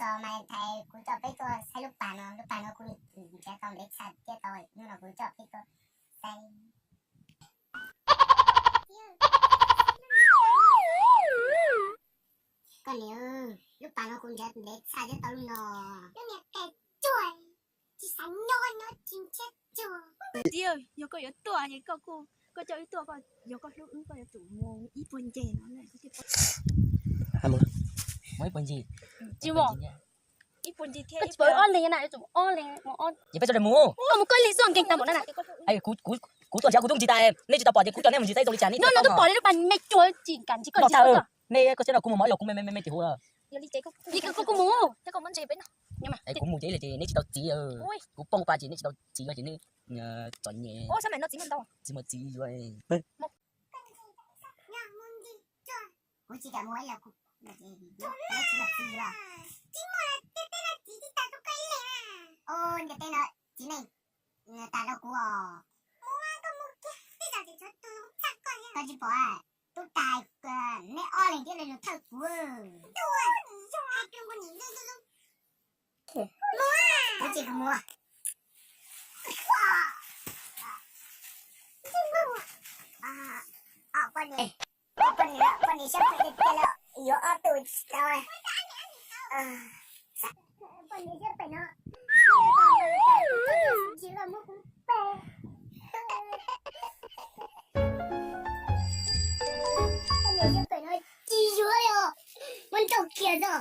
Tos mas thais kuv coj peb tuaj saib lub pas no, lub pas no kuv nrhiav tau ntev tshaj thiab tau, hnub no kuv coj peb tuaj saib. Koj niam, lub pas no kuv nrhiav ntev tshaj thiab tau lub no. Lub niag tes tsuag, tsis xav nyob nyob tsis nrhiav tsuag. Txiv, yog koj yuav tuaj es koj kuj, koj coj wb tuaj, koj yog koj hlub wb koj yuav tsum mus ib puag ncig no. Mus ib puag ncig. Tsis mus. Ib puag ncig thiab ib puag ob leeg na, yuav tsum ob leeg mus ob. Ces peb sawv daws mus. Mus koj ib leeg xwb nkeeg tag npaum na. Kuv, kuv tuaj nrhiav kuv tub ntsis tas, nej tsis tau pom ces kuv coj nej mus ntsis saib zoo li cas nej. No no twb pom li lub pas me tsuag tsis kam ntsis koj ntsis. Nej koj siab no kuv mus mov yog kuv me me me me ces hu. Yog li ces koj kuj mus. Kuv mus ces ib leeg ces nej tsis tau txiv, kuv poob pa ces nej tsis tau txiv ces nej txom nyem. Txiv muaj txiv yuav. Kuv tsis kam mus ib los kuv tsis muaj txiv yuav. Tsis muaj, tej teb no txiv tsis tas rau koj ib leeg. Ntiaj teb no txiv neej tas rau kuv os. Koj tsis pom, tub tas, nej ob leeg thiaj li los thawj kuv. Kuv tsis mus. Poj niam, poj niam siab phem tiag tiag li, yuav ob tug tsis tau. Poj niam siab phem no, tsis muab kuv pe. Poj niam siab phem no tsis yuav li os, muab nrauj kiag xwb.